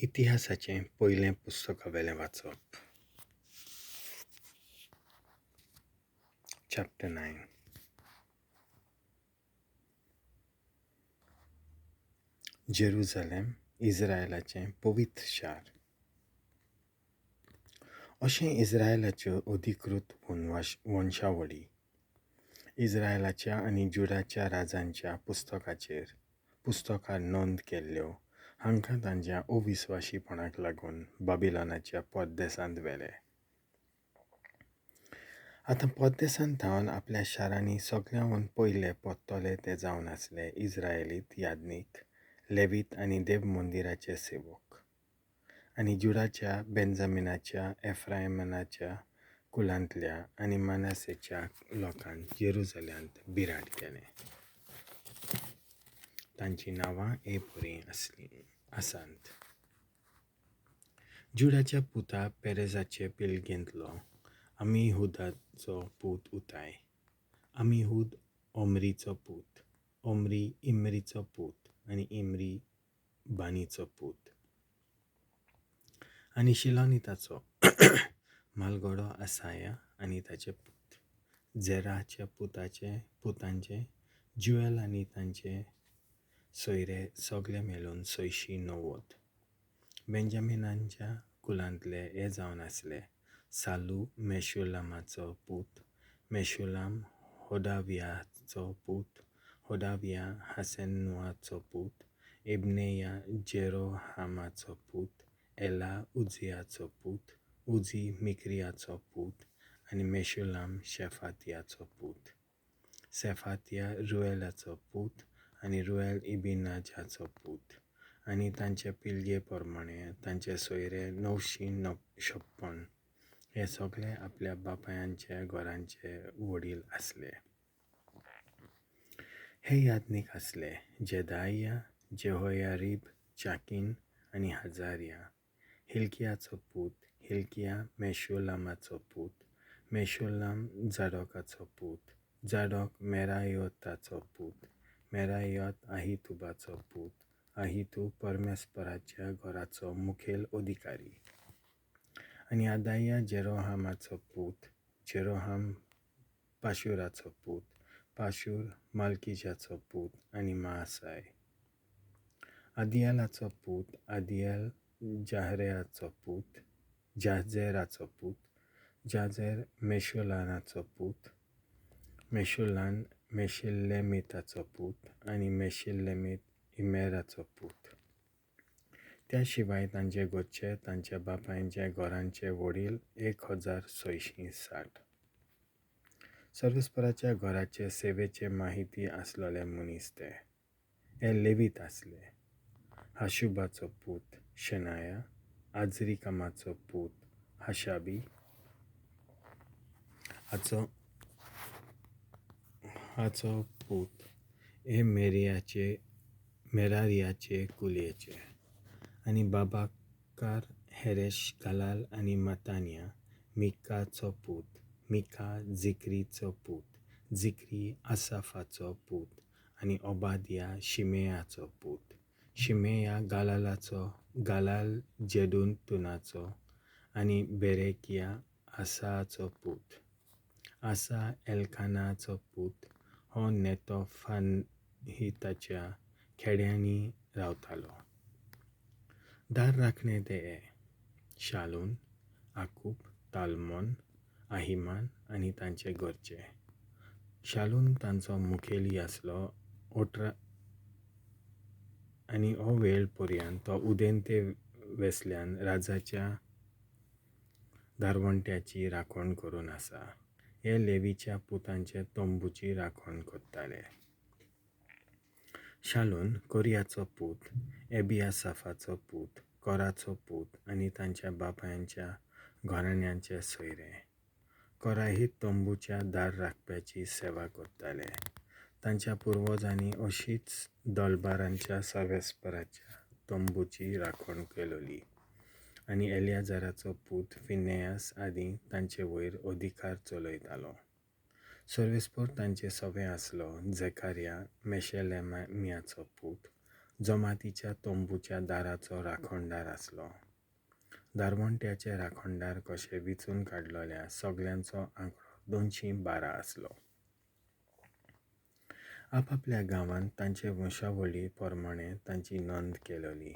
इतिहासाचें पयलें पुस्तकावेलें वाचप. चॅप्टर 9. जेरुजलेम इस्रायलाचें पवित्र शार. अशें इस्रायलाच्यो अधिकृत वंशावळी इस्रायलाच्या आनी जुडाच्या राजांच्या पुस्तकार नोंद केल्ल्यो. हांकां तांच्या अविस्वाशीपणाक लागून बाबिलोनाच्या परदेसांत व्हेले. आतां परदेसांत थावन आपल्या शारांनी सगळ्यांहून पयले परतले ते जावन आसले इस्रायलीत याज्ञीक, लेवीत आनी देव मंदिराचे सेवक, आनी जुडाच्या, बेंजामिनाच्या, एफ्रायमनाच्या कुलांतल्या आनी मानासेच्या लोकांक जेरुजल्यांत बिराड केलें. तांचीं नांवां हे परी आसात. जुडाच्या पुता पेरेजाचे पिळगेंतलो अमीहुदाचो पूत उताय, अमीहूद ओमरीचो पूत, ओमरी इमरीचो पूत आनी इमरी बानीचो पूत, आनी शिलोनिताचो म्हालगडो आसाया आनी ताचे पूत, झेराच्या पुतांचे ज्युएल आनी तांचे सोयरे सगळे मेळून 690. बेंजामिनाच्या कुलांतले हे जावन आसले सालू मेशुलामाचो पूत, मेशुलाम होडावियाचो पूत, होडाविया हासेनुआचो पूत, इब्नेया जेरोहामाचो पूत, एला उजियाचो पूत, उजी मिक्रियाचो पूत आनी मेशुलाम शेफातियाचो पूत, सेफातिया रुएलाचो पूत आनी रुएल इबिनाजाचो पूत, आनी तांचे पिळगे प्रमाणे तांचे सोयरे 956. हे सगळे आपल्या बापायांच्या घरांचे वडील आसले. हे याज्ञीक आसले जेदाया, जेहोयारीब, चाकीन आनी हजारिया. हिल्कियाचो पूत, हिल्किया मेशुलामाचो पूत, मेशुलाम जाडोकाचो पूत, जाडोक मेरायोताचो पूत, मेरायोत आहितुबाचो पूत, आहितूब परमेश्वराच्या घराचो मुखेल अधिकारी, आनी आदाया जेरोहामाचो पूत, जेरोहाम पाशुराचो पूत, पाशूर मालकीजाचो पूत आनी मासाय आदियालाचो पूत, आदियाल जाहरेआचो पूत, जाहजेराचो पूत, जाहजेर मेशुलानाचो पूत, मेशुलान मेशिल्लेमिताचो पूत आनी मेशिल्लेमीत इमेराचो पूत. त्या शिवाय तांचे घरचे तांच्या बापायच्या घरांचे वडील 1660. सर्वेस्पराच्या घराचे सेवेचे माहिती आसलेले मनीस ते हे लेवीत आसले. हाशुबाचो पूत शेनाया, आजरीकामाचो पूत हाशाबी, हाचो पूत हे मेरारियाचे कुलयेचे, आनी बाबाकार, हेरेश, गालाल आनी मतानिया मिकाचो पूत, मिका जिक्रीचो पूत, जिक्री आसाफाचो पूत आनी ओबादिया शिमेयाचो पूत, शिमेया गालालाचो, गालाल जेदुतुनाचो आनी बेरेकिया आसाचो पूत, आसा एल्कानाचो पूत, हो नेतोफाहिताच्या खेड्यांनी रावतालो. दार राखणे ते हे शालून, आकूब, तालमोन, आहिमान आनी तांचे घरचे. शालून तांचो मुखेली आसलो 18 आनी हो वेळ पर्यंत तो उदेंते वेसल्यान राजाच्या दारवंट्याची राखण करून आसा. हे लेवीच्या पुतांचे तंबूची राखण करताले. शालून कोरियाचो पूत, एबियासाफाचो पूत, कोराचो पूत आनी तांच्या बापायांच्या घराण्यांचे सोयरे. कोराहीत तंबूच्या दार राखप्याची सेवा करताले. तांच्या पुर्वजांनी अशीच दलबारांच्या सर्वेस्पराच्या तंबूची राखण केलोली आनी एलियाजाराचो पूत फिनेयास आदी तांचे वयर अधिकार चलयतालो. सर्वेस्पर तांचे सवे आसलो. झेकारिया मेशेलेमियाचो पूत, जमातीच्या तंबूच्या दाराचो राखणदार आसलो. दारवंट्याचे राखणदार कशे विंचून काडलेल्या सगळ्यांचो आंकडो 212 आसलो. आपापल्या गांवांत तांचे वंशावळी प्रमाणें तांची नोंद केलोली.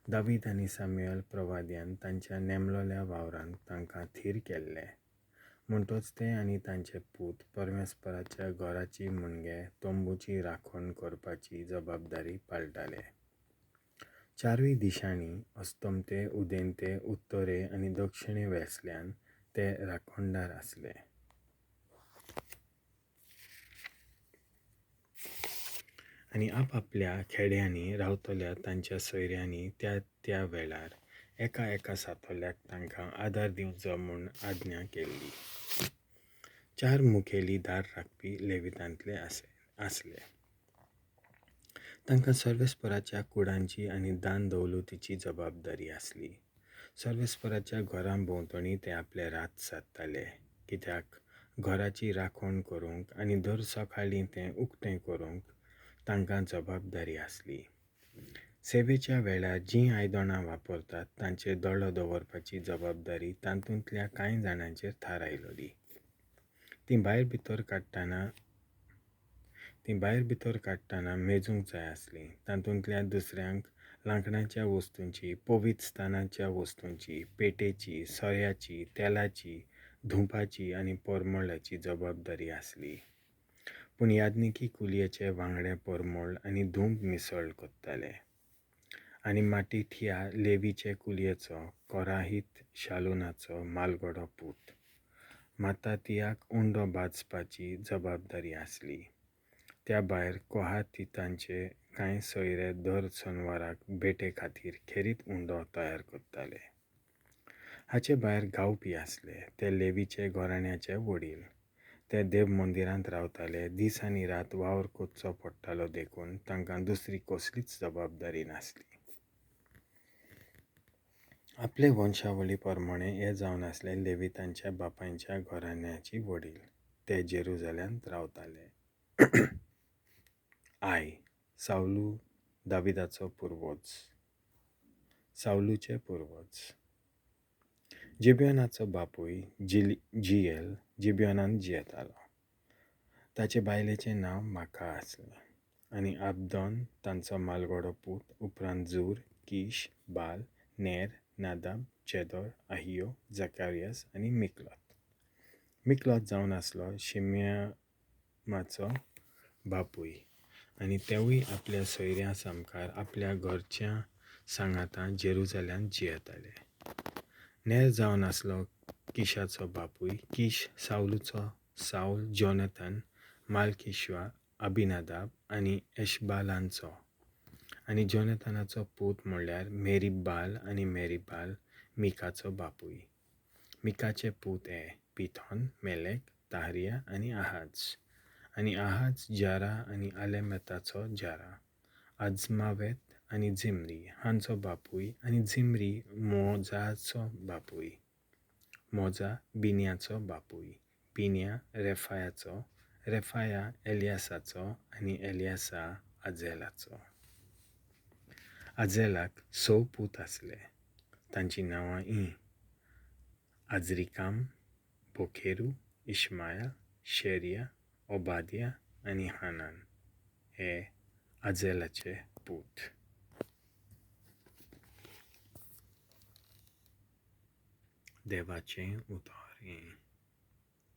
दावीद आनी सामुएल प्रवाद्यान तांच्या नेमलोल्या वावरांत तांकां थीर केल्ले. म्हणटच ते आनी तांचे पूत परमेश्वराच्या घराची मुणगे तंबूची राखण करपाची जबाबदारी पाळटाले. चारूय दिशांनी अस्तमते, उदेंते, उत्तरे आनी दक्षिणे वेसल्यान ते राखणदार आसले. आनी आपापल्या खेड्यांनी रावतल्या तांच्या सोयऱ्यांनी त्या त्या वेळार एका एका सातोल्याक तांकां आदार दिवचो म्हूण आज्ञा केल्ली. 4 मुखेली दार राखपी लेवितांतले आसले. तांकां सर्वेस्पराच्या कुडांची आनी दान दवलतीची जबाबदारी आसली. सर्वेस्पराच्या घरां भोंवतणी ते आपले रात सादताले, कित्याक घराची राखण करूंक आनी दर सकाळीं तें उक्तें करूंक तांकां जबाबदारी आसली. सेवेच्या वेळार जीं आयदनां वापरतात तांचेर दोळो दवरपाची जबाबदारी तातूंतल्या कांय जाणांचेर थारायलोली. ती भायर भितर काडटना मेजूंक जाय आसली. तातूंतल्या दुसऱ्यांक लांकडाच्या वस्तूंची, पवित्र स्थानाच्या वस्तूंची, पेटेची, सोऱ्याची, तेलाची, धुंपाची आनी परमळाची जबाबदारी आसली. पूण याज्ञिकी कुलयेचे वांगडे परमळ आनी धूप मिसळ करताले. आनी माटिथिया लेवीचे कुलयेचो कोराहीत शालूनाचो मालगडो पूत मातातियाक उंडो भाजपाची जबाबदारी आसली. त्या भायर कोहातितांचे कांय सोयरे दर सनवाराक भेटे खातीर खेरीत उंडो तयार करताले. हाचे भायर गावपी आसले, ते लेवीचे घराण्याचे वडील. ते देव मंदिरांत रावताले. दीस आनी रात वावर करचो पडटालो देखून तांकां दुसरी कसलीच जबाबदारी नासली. आपले वंशावळी प्रमाणें हे जावन आसले लेवितांच्या बापायच्या घराण्याची वडील. ते जेरुजाल्यांत रावताले. I सावलू दाविदाचो पुर्वज. सावलूचे पुर्वज. जिबियोनाचो बापूय जिएल जिबियोनांत जियेतालो. ताचे बायलेचें नांव माका आसलें आनी आबदोन तांचो मालगडो पूत. उपरांत जूर, कीश, बाल, नेर, नादाब, चेदोर, आहियो, जकारियस आनी मिकलोत. मिकलोत जावन आसलो शिम्यामाचो बापूय आनी तेवूय आपल्या सोयऱ्यां सामकार आपल्या घरच्या सांगातां जेरुजाल्यांत जियेताले. नेर जावन आसलो किशाचो बापूय. किश सावलूचो, सावल जोनाथन, मालकिशवा, अबिनादाब आनी एशबालांचो. आनी जोनाथनाचो पूत म्हणल्यार मेरीबाल आनी मेरीबाल मिकाचो बापूय. मिकाचे पूत हे पिथॉन, मेलेक, ताहरिया आनी आहाज. आनी आहाज जारा आनी आलेमेताचो जारा, आजमावेत आनी झिमरी हांचो बापूय आनी झिमरी मोजाचो बापूय. मोजा बिन्याचो बापूय, बिन्या रेफायाचो, रेफाया एलियासाचो आनी एलियासा आझेलाचो. आझेलाक 6 पूत आसले. तांचीं नांवां हीं: आजरिकाम, बोखेरू, इश्मायल, शेरिया, ओबादिया आनी हानान. हे आझेलाचे पूत. देवाचें उतर हें.